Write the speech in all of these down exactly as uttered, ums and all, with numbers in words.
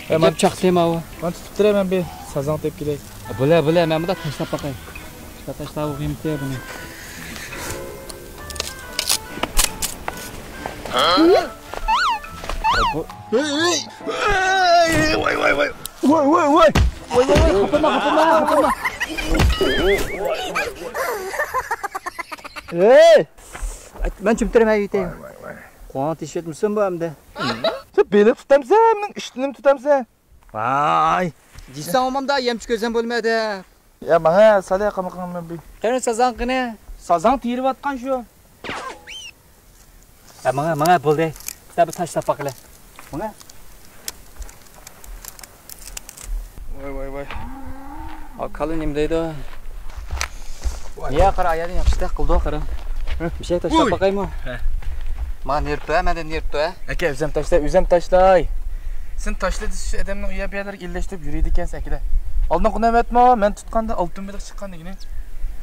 ئەجەب چاقتى ماۋۇ. مەن تۇتۇپ تۇراي، مەن بىر سازاڭ تېپىپ كېلەي. بولە، بولە، مەن بۇندا تاشلاپ باقاي. تاشلاپ بولغىيمىتى بۇنى. ۋاي، ۋاي، ۋاي. ۋاي، ۋاي، ۋاي. ۋاي، ۋاي، ۋاي. ۋاي، ۋاي، ۋاي. خاپىما، خاپىما، خاپىما. ھەي! مەن چۈمتۈرەم، ھەي، يېتەي. ۋاي، ۋاي، ۋاي. قولۇڭ تېشىۋەتمىسۇن بۇ ئەمدى. سەن بېلىق تۇتامسەن، مېنىڭ ئىشتىنىمنى تۇتامسەن؟ ۋاي. دېسەڭ ئاماندا يەمچۈك ئۆزۈم بولمىدى. يا، ماڭا سالە قامىقىڭ مەن بىر. قېنى سازاڭ قېنى؟ سازاڭ تېرىۋاتقان شۇ. ھە، ماڭا، ماڭا بولدى. بىر تاشلاپ باقىلى. ماڭا. ۋاي، ۋاي، ۋاي. ئا، كالا نېمە دەيدۇ؟ ۋاي. يا، قارا، ئايالى ياخشىدەك قىلدى، قارا. ھە. بىر شەي تاشلاپ باقايمۇ؟ ھە. ماڭا نېرىپ تۇر، مەندە نېرىپ تۇر، ھە؟ ئاكا، ئۆزۈم تاشلاي، ئۆزۈم تاشلاي. سەن تاشلا دېسە، شۇ ئادەمنىڭ ئۆيى بۇ يەرلەرگە ئېلىشتۇرۇپ يۈرىدىكەنسەن، ئاكا. ئالدىنقى نۆۋەتمۇ مەن تۇتقاندا ئالتۇن بېلىق چىققان دېگىنى.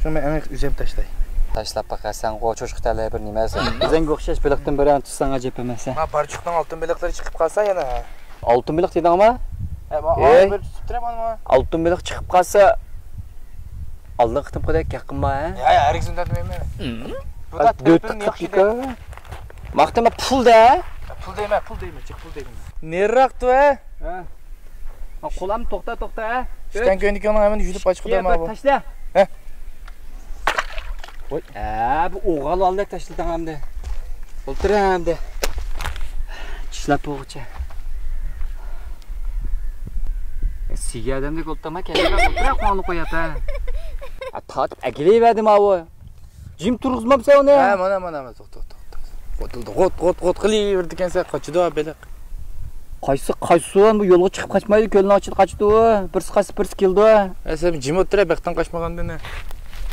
شۇ مەن ئەڭ ئۆزۈم تاشلاي. تاشلاپ باقارسەن، غو چوشقا تەلەي بىر نېمە سەن. ئۆزۈڭگە ئوخشاش بېلىقتىن بىرەرنى تۇتساڭ ئەجەب ئەمەس، ھە؟ ما بارچۇقنىڭ ئالتۇن بېلىقلىرى چىقىپ قالسا يەنە. ئالتۇن بېلىق دېدىڭما؟ ھە، ما-، ئەي. بىر تۇتۇپ تۇرۇپ ئالما. ئالتۇن بېلىق چىقىپ قالسا، ئالدىنقى قېتىمقىدەك گەپ قىلما، ھە؟ يا، يا، ھەرگىز ئۇنداق دېمەيمەن. بۇ ئا، دات دۆت تەرىپىنى ياخشى دەپ. ماختىما پۇل دە. پۇل دەيمەن، پۇل دەيمەن، جىق پۇل دەيمەن. نېرىراقتۇ، ھە؟ ھە. قولام توختا، توختا، ھە؟ ئۈچتىن كۆينىكىڭنىڭ ھەممىنى يۇلۇپ ئاچقۇدە ما بۇ. تاشلا. ھە؟ ۋاي. ھە، بۇ ئوغال ئالدى تاشلىدىڭ ئەمدى. ئولتۇر ئەمدى. چىشلاپ بولغۇچە. سىگە ئادەمدەك ئولتۇرما، كەلگەن ئولتۇر، قولۇڭنى قويۇپ، ھە. ھە، تارتىپ ئەكېلىۋەردىم ئاۋۇ. جىم تۇرغۇزمامسەن ئۇنى؟ ھە، مانا، مانا، مانا، توختا، توختا، توختا. غوتۇلدى، غوت، غوت، غوت قىلىۋېرىدىكەنسەن، قاچىدۇ بېلىق. قايسى، قايسى سۇۋان بۇ يولغا چىقىپ قاچمايدۇ، كۆلنىڭ ئىچىدە قاچىدۇ، بىرسى قاچسا، بىرسى كېلىدۇ. ھە، سەن جىم ئولتۇر، بەختىڭ قاچمىغاندىن.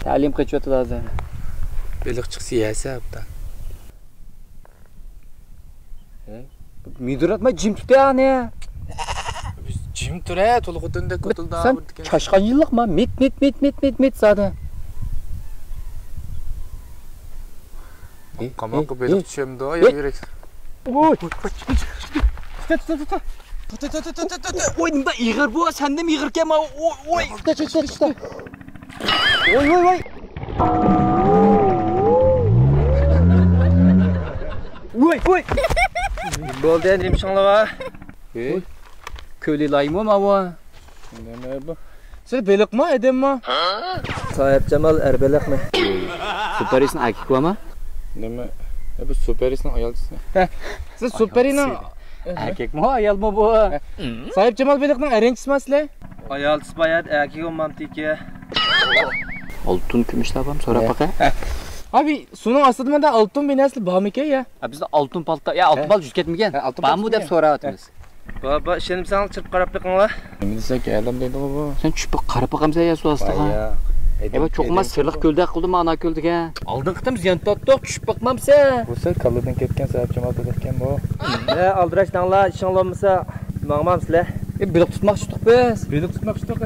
تەلىيىم قېچىۋاتىدۇ ھازىر. بېلىق چىقسا يەسە ئوبدان. ھە؟ مىدىراتماي جىم تۇتە ئانى. جىم تۇرە، تولا خوتۇندەك كوتۇلدا سەن ئاغرىدىكەن. چاشقان يىللىقما؟ مىت، مىت، مىت، مىت، مىت، مىت زادى. قاماققا بېلىق چۈشەمدۇ، يا يۈرەك. ۋوي. تۇت، تۇت، تۇت، تۇت. تۇت، تۇت، تۇت، تۇت، تۇت. ۋوي، نېمە ئېغىر بۇ، سەندىن ئېغىركەن ما. ۋوي، ۋوي. تۇت، تۇت، تۇت، تۇت. ۋوي، ۋوي، ۋوي. ۋوي، ۋوي. بولدى، ئەمدى نېمە ئىشىڭلار بار؟ ھېي. كۆلى لايمۇ ماۋۇ؟ نېمە بۇ؟ سىلەر بېلىقمۇ، ئادەممۇ؟ ساھىبجامال ئەر بېلىقمۇ؟ سۇپەرىسنىڭ ئەركىكى بارمۇ؟ نېمە؟ ئە، بۇ سۇپەرىسنىڭ ئايالچىسى. ھە، سىز سۇپەرىنىڭ ئەركەكمۇ، ئايالمۇ بۇ؟ ھە. ساھىبجامال بېلىقنىڭ ئەرەنچىسىما سىلەر؟ ئايالچىسى بايات ئەركىكى بولمامتىكى. ئالتۇن كۈمۈشلەر بارمۇ؟ سوراپ باقە. ھە. ئابى، سۇنىڭ ئاستىدا مانا ئالتۇن بىناسى بارمىكەن يا؟ ھە، بىزدە ئالتۇن پالتا، يا، ئالتۇن ھە. پالتا يۈز كەتمىگەن. ھە، ئالتۇن پالتا بارمۇ دەپ سوراۋاتىمىز. بابا، ئىشەنمىسەڭلار چىرىپ قاراپ بېقىڭلار. نېمە دېسەك، ئادەم دەيدىغۇ بۇ. سەن چۈشۈپ قاراپ باقامسەن يا سۇ ئاستىغا؟ ۋاي يا. ئەيۋا، چوقۇم سېرىق كۆلدەك قىلدىم ئانا كۆلدىكەن. ئالدىنقى قېتىم زىيان تارتتۇق، چۈشۈپ باقمامسەن. بۇ سەل كاللىدىن كەتكەن ساھىبجامال بېلىقكەن بۇ. ھە، ئالدىراشتىڭلار، ئىشىڭلار بولمىسا ماڭمامسىلەر؟ ئە، بېلىق تۇتماقچى ئىدۇق بىز. بېلىق تۇتماقچى ئىدۇق.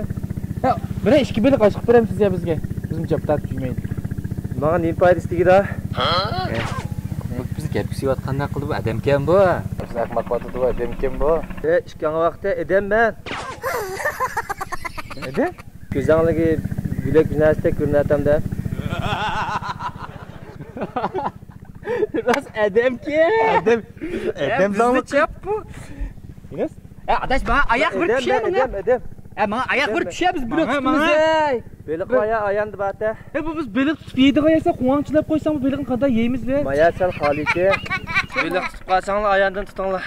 ھە، بىرەر ئىككى بېلىق ئاچىقىپ بېرەمسىز يا بىزگە؟ بىزمۇ جاپ تارتىپ يۈرمەيلى. ماڭا نېمە پايدىسى تېگىدۇ؟ بىز گەپكە سېلىۋاتقاندەك قىلدى، بۇ ئادەمكەن بۇ. بىز ئەخمەق قىلىۋاتىدۇ، ئادەمكەن بۇ. ئە، ئىككىڭ ۋاقتى ئادەممەن. ئادەم؟ كۆزۈڭلارغا گۈلەك بىر نەرسىدەك كۆرۈنەتتىم دە. راست ئادەمكەن. ئادەم، ئادەم بىزنى چاپ بۇ. ئە، ئاداش، ماڭا ئاياق بىر چۈشە ماڭا. ئادەم، ئادەم. ئە، ماڭا ئاياق بىر چۈشە، بىز بىر تۇتىمىز. بېلىق ئايا ئاياندا بار تە. ئە، بۇ بىز بېلىق تۇتۇپ يەيدىغان ياسا، قوڭاڭچىلاپ قويساڭ، بۇ بېلىقنى قانداق يەيمىز بىز؟ مايا سەل خالىيچى. بېلىق تۇتۇپ قالساڭلار، ئاياندىن تۇتۇڭلار.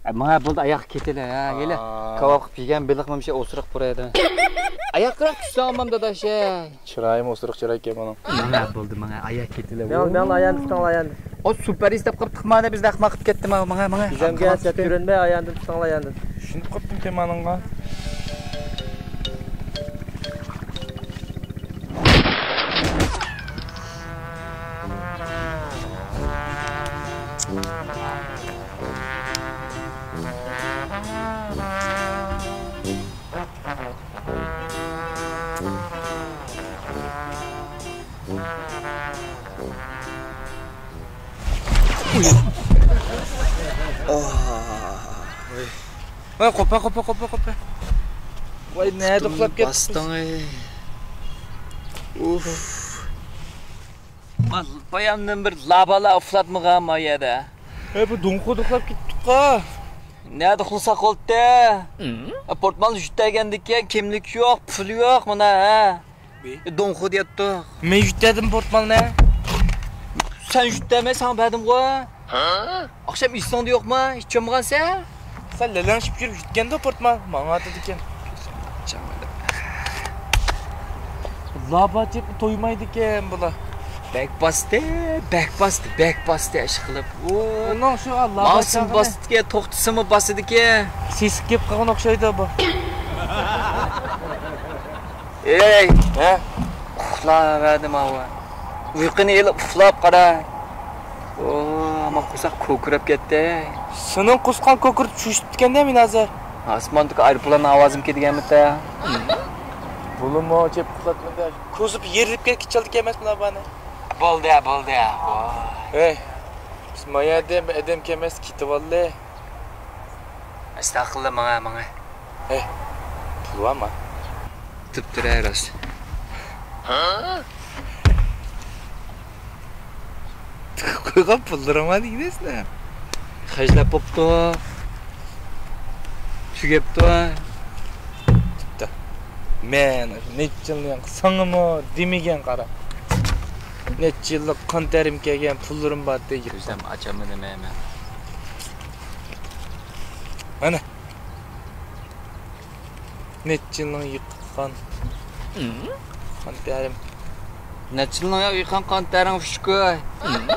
ئە، ماڭا بولدى، ئاياق كېتىلە، ھە، يېلە. كاۋاپ قىلىپ يېگەن بېلىقمۇ مۇشۇ ئوسۇرۇق پۇرايدۇ. ئاياق قىراق چۈشسەڭ ئامام داداش، ئەي. چىرايىمۇ ئوسۇرۇق چىرايكەن بۇنىڭ. ماڭا بولدى، ماڭا ئاياق كېتىلە. مەن، مەن ئاياندىن تۇتۇڭلار، ئاياندىن. ئو، سۇپەر ئىستەپ قاپتۇق مانا، بىز ئەخمەق قىلىپ كەتتى مانا، ماڭا، ماڭا. بىزەمگە سەت كۆرۈنمەي ئاياندىن تۇتۇڭلار، ئاياندىن. چۈشىنىپ قاپتىمكەن مانىڭغا. ۋاي، قوپە، قوپە، قوپە، قوپە. ۋاي، نەدە ئۇخلاپ كەتتىڭ؟ ئۇف. بايامدىن بىر لابالا ئۇخلاتمىغان ما يەردە. ھە، بۇ دۇڭخۇدا ئۇخلاپ كەتتۇققا. نەدە ئۇخلىساق بولدى؟ پورتمال يۈتەگەندىكىن، كىملىك يوق، پۇل يوق مانا، ھە. دۇڭخۇ دېيەتتۇق. مەن يۈتەدىم پورتمالنى. سەن يۈتەمەي، ساڭا بەردىمغۇ. ئاخشام ئېسىڭدە يوقما؟ ئىچەلمىغانسەن؟ سەن لەلەڭشىپ يۈرۈپ يۈتكەندۇ پورتمال. ماڭا ئاتىدىكەن. لابا چېپى تويمايدىكەن بۇلار. بەك باستى، بەك باستى، بەك باستى، ئىشقىلىپ. ئۇنىڭ شۇ لابا ماڭسىمۇ چاغىنى باستىكەن، توختىسىمۇ باسىدىكەن. سېسىق گەپ قىلغان ئوخشايدۇ بۇ. ئەي! ھە؟ ئۇخلاۋەردىم ئاۋۇ. ئۇيقۇنى ئېلىپ ئۇخلاپ قارا. ئو، ئامان قورساق كوكىراپ كەتتى. سېنىڭ قورسىقىڭ كوكىرىپ چۈشۈپتىكەن-دە مېنى ھازىر. ئاسماندىكى ئايروپىلان ئاۋازىمىكى دېگەنمىتە؟ بۇلىمۇ چېپ ئۇخلاتمىدى. كوزۇپ يېرىلىپ كەتكىچالدىكەن ئەمەسمۇ لابانى؟ بولدى، بولدى. ھەي، بىز ما يەردە ئادەم كەلمەس كېتىۋالدى. ئەستەغپۇرۇللا، ماڭە، ماڭە. ھەي، پۇل بارمۇ؟ تۇپتۇرە راست. تىقىپ قويغان پۇللىرىڭ بار دېگىنى سىلەر. خەجلەپ بوپتۇ. تۈگەپتۇ. بوپتۇ. مەن نەچچە يىلنىڭ ساڭىمۇ دېمىگەن قارا. نەچچە يىللىق قان تەرىم كەلگەن پۇللىرىم بار دېگىن. كۆزۈم ئاچالمىدىم مەن. مانا. نەچچە يىلنىڭ يىغقان قان تەرىم. نەچچە يىلنىڭ يىغقان قان تەرىڭ ئۈچ كوي.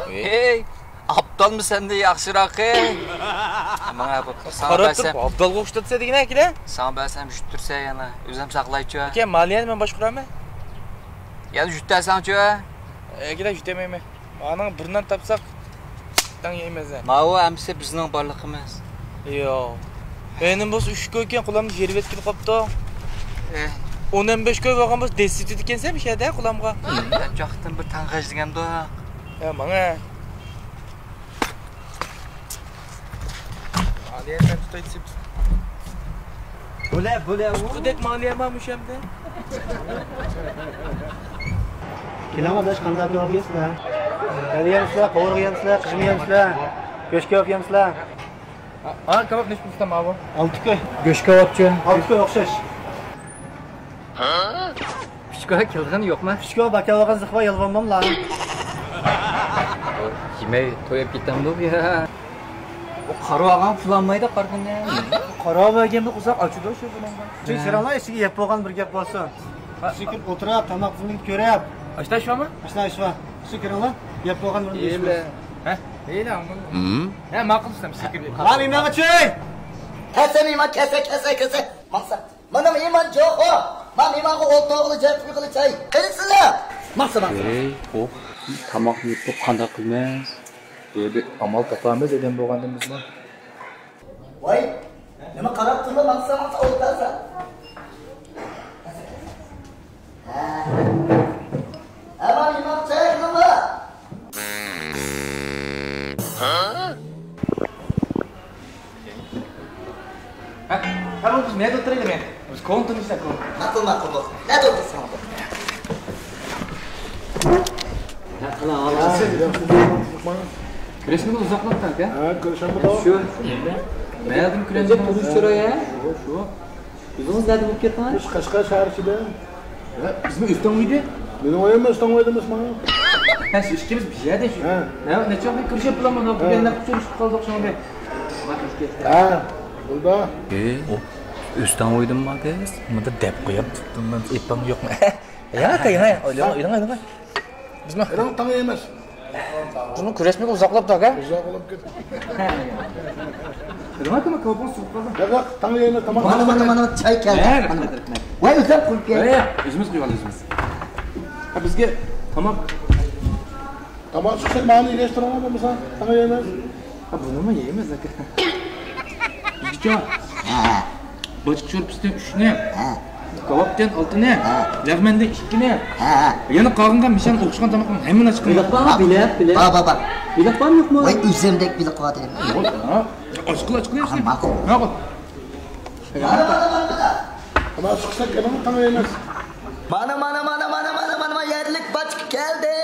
ھەي، ئابدالمۇ سەندىن ياخشىراق، ھەي. ماڭا بوپتۇ. ساڭا بەرسەم. ئابدالغا ئوخشىتىۋاتىسەن دېگىنە ئەكىلە. ساڭا بەرسەم يۈتتۈرسەن يەنە. ئۆزۈم ساقلايچۇ. ئەكە، مالىيەنى مەن باشقۇرامەن. يەنە يۈتتۈرسەڭچۇ. ئەكىلە، يۈتەلمەيمەن. مانىڭ بىر نان تاپساق، تەڭ يەيمىز ھە. ماۋۇ ھەممىسى بىزنىڭ بارلىقىمىز. ياق. مېنىڭ بولسا ئۈچ كويكەن، قولۇمنى يېرىۋەتكىلى قاپتۇ. ئون بەش كوي بولغان بولسا دەسسىتىدىكەنسەن مۇشۇ يەردە قولۇمغا. جاقتىن بىر تەڭ خەجلىگەندۇ. يا، ماڭە. بولە، بولە. ئۇتقۇدەك مالىيە بار مۇشۇ يەردە. كېلىڭ ئاداش، قانداق كېلىپ يەمسىلەر؟ دەل يەمسىلەر، قوۋۇرغا يەمسىلەر، قىژما يەمسىلەر؟ گۆش كاۋاپ يەمسىلەر؟ ھا، كاۋاپ نەچچە پۇل تۇتام ئاۋۇ؟ ئالتە كوي. گۆش كاۋاپچۇ؟ ئالتە كوي ئوخشاش. ئۈچ كوي كەلگەن يوقما؟ ئۈچ كوي باكا بولغان زىخ بار، يالۋانماملا. يېمەي تويۇپ كېتەمدۇ يا؟ ئۇ قارىۋالغان پۇل ئالمايدۇ قارىغىنى. قارىۋال بەرگەندە قورساق ئاچىدۇ شۇ بۇنىڭغا. شۇ كىرىڭلار، ئىچىگە يەپ بولغان بىر گەپ بولسۇن. ئىچىگە كىرىپ ئولتۇرۇپ، تاماق تىزىملىك كۆرۈپ. ئاشتا شۇمۇ؟ ئاشتا شۇ. شۇ كىرىڭلار، يەپ بولغان بىر ئىش بولسۇن. ھە؟ ھە، ماقۇل دېسەم، شۇ كىرىپ. ھە، مېھمانغا چۈي! كەسە مېھمان، كەسە، كەسە، كەسە. ماقسان. مانا مېھمان جوخۇ. ما مېھمانغا ئولتۇرغىلى جاي، قۇيغىلى چاي. قېنى سىلەر؟ ماقسا، ماقسا. ئەي، ئوھ، تاماقنى يېپىپ قانداق قىلىمىز؟ ئەي، بىر ئامال تاپامىز ئادەم بولغاندىن بىزمۇ. ۋاي، نېمە قاراپ تۇرما، ماقسا، ماقسا ئولتۇرسا. ھە. ھە، ما مېھمان چاي قىلىڭلار. ھە؟ ھە، بۇ بىز نەدە ئولتۇرايلى مەن؟ بىز كونتىنېنتتا، كونتىنېنتتا. ماقۇل، ماقۇل، بولسۇن. نەدە ئولتۇرساڭ بولدى. ھە، قىلا، ئاغا. كۆرۈشمىگىلى ئۇزاقلاپتۇ ئاكا. ھە، كۆرۈشەمدۇ؟ شۇ. مەلۇم كۆرۈنۈپ تۇرۇش چىراي، ھە؟ شۇ. ئۆزىڭىز نەدە بولۇپ كەتتىڭىز؟ بىز قەشقەر شەھەر ئىچىدە. ھە، بىزمۇ ئۆستەڭ ئۆيدە. مېنىڭ ئۆيۈم ئۆستەڭ ئۆيدە ئەمەسمۇ؟ ھە، شۇ ئىككىمىز بىر يەردە شۇ. ھە. ھە، نەچچە ۋاقىت كۆرۈشۈپ بولامدۇق، ھە. بۈگۈن نەق ئۇچرىشىپ قالدۇق شۇڭا. ئە، بولدى. ئى، ئۇ ئۆستەڭ ئۆيدىمۇ بار دەيسىز؟ مۇندا دەپ قويۇپ تۇتتۇم مەن، ئېپىڭ يوقمۇ؟ ياق، ياق، ياق، ئويلاڭ، ئويلاڭ، ئويلاڭ. بىزمۇ. ئېرىڭ تاڭ يەيمىز. بۇنىڭ كۆرۈشمىگە ئۇزاقلاپتۇ ئاكا. ئۇزاقلاپ كەتتى. نېمە ئاكا، كاۋاپىڭىز سوۋۇپ قالدى. ياق، ياق، تاڭ يەيمىز، تاماق. مانا، مانا، مانا، چاي كەلدى. ھە، مانا. رەھمەت، رەھمەت. ۋاي، ئۆزۈم قۇيۇپ كەل. ھە، ئۆزىمىز قۇيۇۋالىمىز ئۆزىمىز. ھە، بىزگە تاماق. تاماق چىقسا مانا ئىگىلەشتۈرۈڭلار بولمىسا، تاڭ يەيمىز. ھە، بۇنىمۇ يەيمىز ئاكا. بىزگىچە. ھە. باچكا شورپىسىدىن ئۈچنى. ھە. كاۋاپتىن ئالتىنى. ھە. لەغمەندىن ئىككىنى. ھە. يەنە قالغانغا مىشەن ئوخشىغان تاماقنى ھەممىنى ئاچىقىڭلار. بىلىق بارمۇ؟ بىلىق، بىلىق. بار، بار، بار. بىلىق بارمۇ يوقمۇ؟ ۋاي، ئۆزۈمدەك بىلىق بار دېدىم. يوق، ھە. ئاچىقىلا، ئاچىقىلا. ئاغا، ماقۇل. ماقۇل. مانا، مانا، مانا، مانا. ئەمما چىقساق گېپىمۇ قالمايمىز. مانا، مانا، مانا، يەرلىك باچكا كەلدى.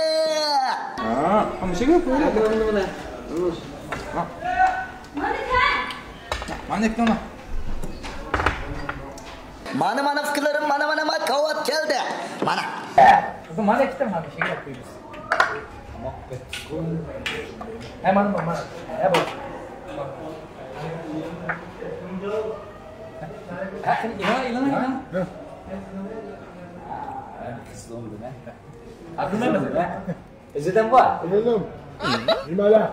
ھا، مۇشۇ گەپ بولدى. مانا، مانا، مانا. مانا، مانا، ئۇكىلىرىم، مانا، مانا، مانا، كاۋاپ كەلدى. مانا. قىزىم، مانا، ئىككى تال مانا، شېكەر قويىمىز. ھە، مانا، مانا، مانا. ھە، بۇ. ھە، قىل، ئېلىڭ، ئېلىڭ، ئېلىڭ. ھە. قىزىم، ھە. ئىززەتەم بار. ئىززەتەم. نېمەلەر؟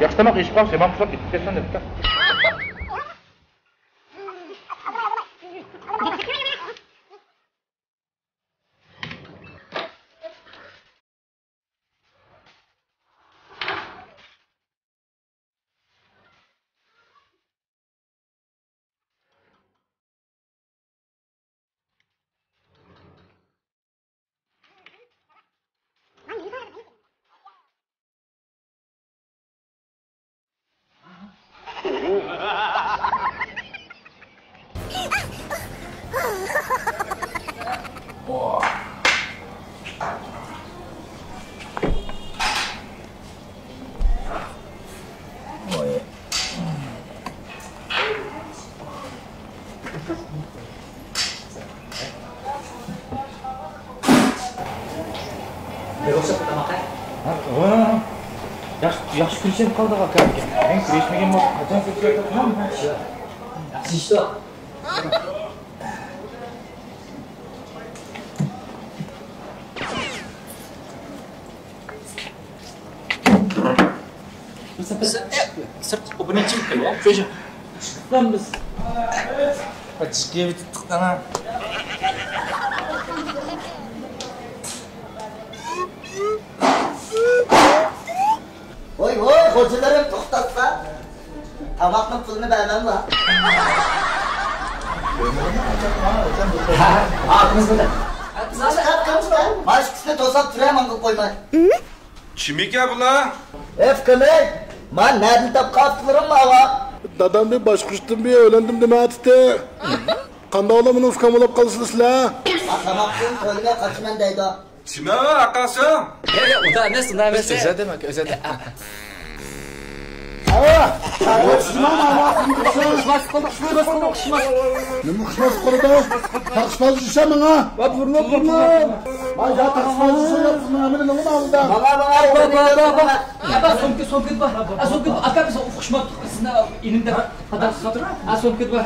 ياخشى تاماق يېيىشىپ قالسا، يامان قۇسۇپ كېتىپ كەتسۇن دەپتۇ. ياخشى، ياخشى كۈرىشىپ قالدىغۇ ئاكا. مەن كۈرەشمىگەن بولسام قاچان كۈرىشەتتىم؟ ياخشى ئىشتۇ. بىز سىرت ئوبونېنت چىقىپ كەلدى. شۇ، شۇ. بىز جىكىۋېتىپتۇق دەڭە. ۋوي، ۋوي، خوجىلىرىم، توختاتسا، تاماقنىڭ پۇلىنى بەرمەملا. ئاتىمىز بىلەن. باشقىسىنى توساپ تۇرە، ماڭا قويماي. كىمىكەن بۇلار؟ ئەپ قىلماي، مانا نەدىن تاپقان ئاتلىرىم ماڭا؟ دادام بىر باشقۇرۇشتىن بىر ئۆيلەندىم دېمەتتى. قانداقلا مېنىڭ ئۇكام بولاپ قالىسىلەر سىلەر؟ تاماقتىن تۆلىمەي قاچىمەن دەيدۇ. كىم ئۇ ئاقاسى؟ ياق، ياق، ئۇنداق ئەمەس، ئۇنداق ئەمەس. ئۆزى دېمەك، ئۆزى دە. نېمە ئۇقۇشماس قىلدى؟ تارتىشماس دېسە ماڭا. ۋا بۇرنۇ، بۇرنۇ. مانا تارتىشماس دېسە يوق، مانا مېنىڭ ئالدىدا. مانا، مانا، مانا، مانا. ئاپا، سومكا، سومكا بار. ئا، سومكا بار. ئاكا، بىز ئۇقۇشماپتۇق، سىزنى ئىنىم دەپ. ئا، سومكا بار.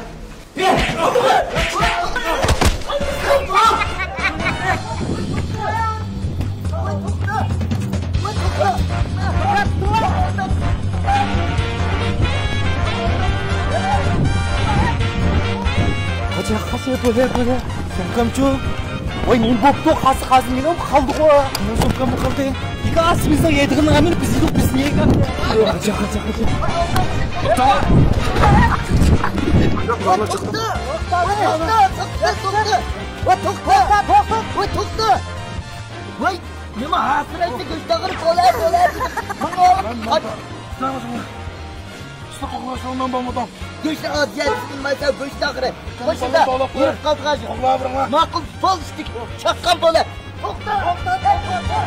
قاچا، قاچا، بولە، بولە. سومكامچۇ؟ ۋاي، نېمە بوپتۇ؟ قالسا قالسۇن، مېنىڭ قالدىغۇ. مېنىڭ سومكاممۇ قالدى. ئىككى ئاز بىزنىڭ يەيدىغىنىڭ ھەممىنى بىز يېدۇق، بىز نېگە؟ قاچا، قاچا، قاچا. توختاڭلار. توختا، توختا، توختا، توختا، توختا. ۋاي، توختا، توختا، توختا. ۋاي، توختا. ۋاي، نېمە ھاسىرايسەن؟ گۆش تاغىرى بولە، بولە. ماڭا ئاپ. توختاڭلار. گۆشنى ئاز يەرسىز قىلمايسەن، گۆش تاغىرى. ماشىنىدا يۈرۈپ قالغان. ماقۇل، پولىستىك، چاققان بولە. توختا، توختا، توختا.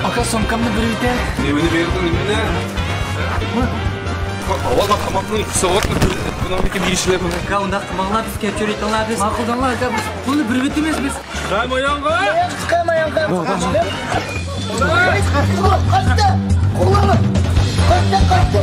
ئاكا، سومكامنى بېرىۋېتە. نېمىنى بېرىدۇ، نېمىنى؟ ئاۋۋال تاماقنى سوغۇت، بۇنىڭدىكى يېيىشلەر بۇنى. ئاكا، ئۇنداق قىلماڭلار، بىز كەچۈرۈۋېتىڭلار، بىز. ماقۇل دەڭلار، ئاكا، بىز پۇلنى بېرىۋېتىمىز بىز. چىقاي مايانغا. چىقاي مايانغا. قاچتى! قوغلاڭلار! قاچتى، قاچتى!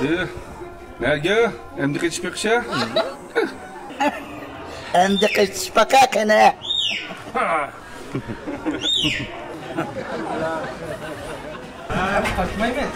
ئېھ، نەگە؟ ئەمدى قېچىپ بېقىشە؟ ئەمدى قېچىپ باقە قېنى. قاچمايمەن.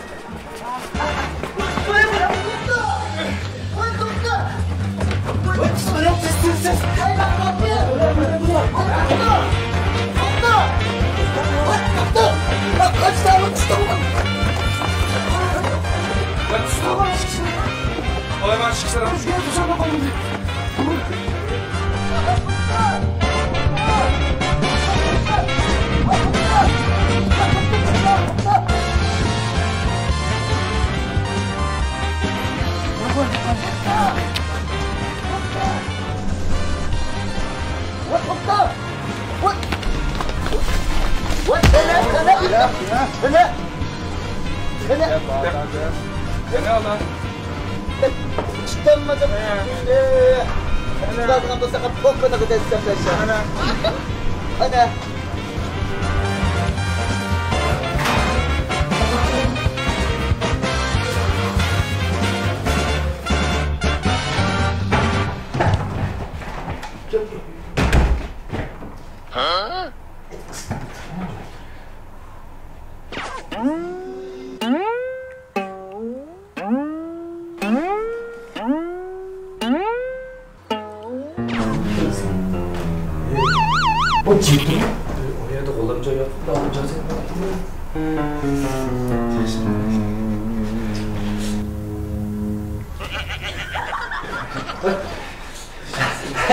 قېنى، ئانا. چىقالمىدىم. ئانا. چىقالىدىغان بولسا، پوككىنى دەسسەپ بەرسە. ئانا. ئانا.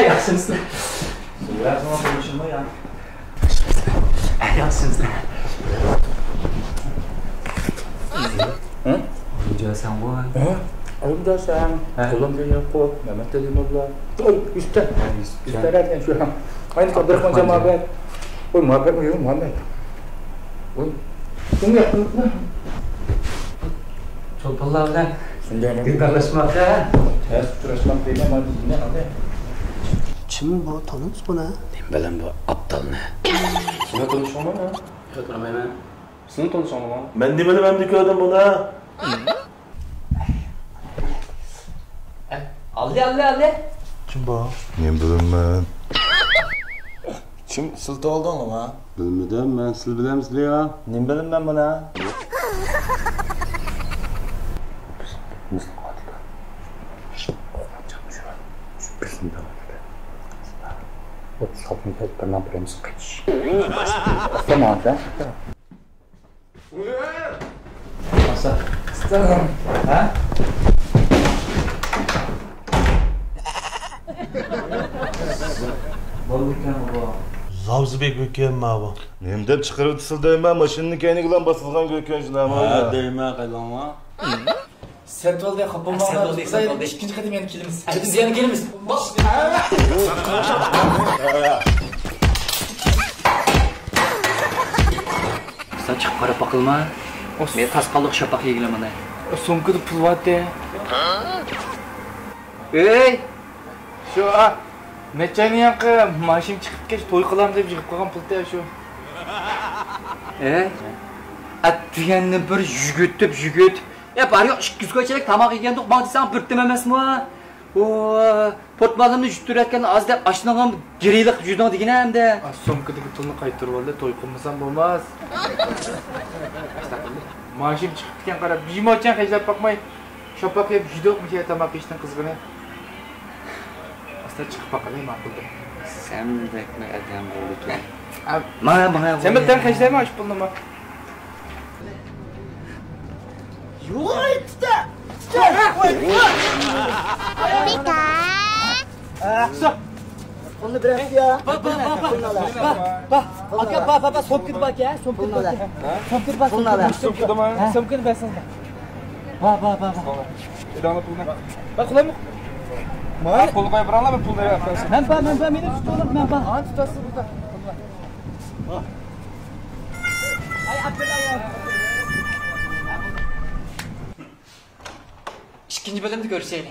ياخشىمسىلەر؟ ياخشىمسىلەر؟ ئويۇنجان سەنغۇ؟ ھە؟ ئويۇنجان سەن. ھە. قولۇمدا ياقۇپ، مەمەت ئەلى موللا. ئوي، ئۈستە. ھە، ئۈستە. ئۈستە دېگەن شۇ. ئاينى ئابدۇراخمان جامابەت. ئوي، مۇھەببەتمۇ يوق، مۇھەممەت. ئوي. چولپانلار بىلەن دىدارلاشماقتا. تەس ئۇچراشماق دەيمەن، مانا نېمە قىلدى؟ كىم بۇ؟ تونۇمسىز بۇنى؟ نېمە بىلەن بۇ ئابدالنى؟ سېنىڭ تونۇشۇڭمۇ؟ ياق، تونۇمايمەن. سېنىڭ تونۇشۇڭمۇ؟ مەن نېمىنى مەندە كۆردۈم بۇنى؟ ئاللى، ئاللى، ئاللى. كىم بۇ؟ نېمە بىلىمەن؟ كىم سىلتىۋالدىڭلارما؟ بىلمىدىم، مەن سىلى بىلەمسىلە يا؟ نېمە بىلىمەن مانا؟ ئوتتۇز ئالتىنچى بىر نامبىرىمىز قېچىش. ئۇستا ماڭا. ھە؟ بولدىكەن بۇ. زاۋزا بەك گۆكەن ماۋۇ. نېمە دەپ چىقىرىۋېتىسىلە دەيمەن، ماشىنىنىڭ كەينىگىلا باسىلغان گۆكەن شۇنداقمۇ؟ ھە، دەيمەن، قايلانما. سەت بولدى، خاپا بولماڭلار. سەت بولدى، سەت بولدى. ئىككىنچى قېتىم يەنە كېلىمىز. بىز يەنە كېلىمىز. سەن چىقىپ قاراپ باقىلما. مەن تاسقانلىق شاپاق يېگىلى مانا. سومكىدا پۇل بارتى. ئۆي! شۇ، ئا، نەچچە ئاينىڭ يانقى ماشىنا چىقىپ كەچ توي قىلام دەپ يىغىپ قالغان پۇلتى شۇ. ئەي، ئەتىگەندىن بىر يۈگۈتۈپ يۈگۈت. يا بار يوق ئىككى يۈز كوچىلىك تاماق يېگەندۇق، ماڭا دېسەڭ بىر تىيىن ئەمەسمۇ؟ ئۇ، پورتمالىمنى يۈتتۈرۈۋەتكەن ئاز دەپ ئاشنىڭ گىرىلىق يۈدۈڭ دېگىنە ئەمدى. ئا، سومكىدىكى پۇلنى قايتۇرۇۋالدى، توي قىلمىسام بولماس. ماشىنا چىقىپتىكەن قاراپ، بىر ماچان خەجلەپ باقماي. شاپاق يەپ يۈدۇق مۇشۇ تاماق يېيىشتىن قىزغىنى. ئاستا چىقىپ باقايلى، ماقۇل دەپ. سەن بەكمۇ ئادەم بولدۇكەن. ماڭا، ماڭا، سەن بىر تەڭ خەجلەيمەن ئاشۇ پۇلنىمۇ. يوق، تۇتا! تۇتا! پىكا! ئە، قۇلنى بېرەمسىز يا؟ با، با، با، با. پۇلنى ئالا. با، با. ئاكا، با، با، با، سومكىدا بار ئىكەن، سومكىدا بار ئىكەن. سومكىدا بار، پۇلنى ئالا. سومكىدا. سومكىدا بار. ھە؟ سومكىنى بەرسەڭ. با، با، با، با. ئىدانە پۇلنى. با، قۇلامۇ؟ مانا. پۇلنى قويۇپ بېرىڭلار، مەن پۇلنى بېرىپ بەرسەم. مەن با، مەن با، مېنى تۇتۇۋېلىڭ، مەن با. ھە، تۇتاسىز بۇردا. ئاي، ئابدۇللا يا. ئىككىنچى بۆلۈمدە كۆرۈشەيلى.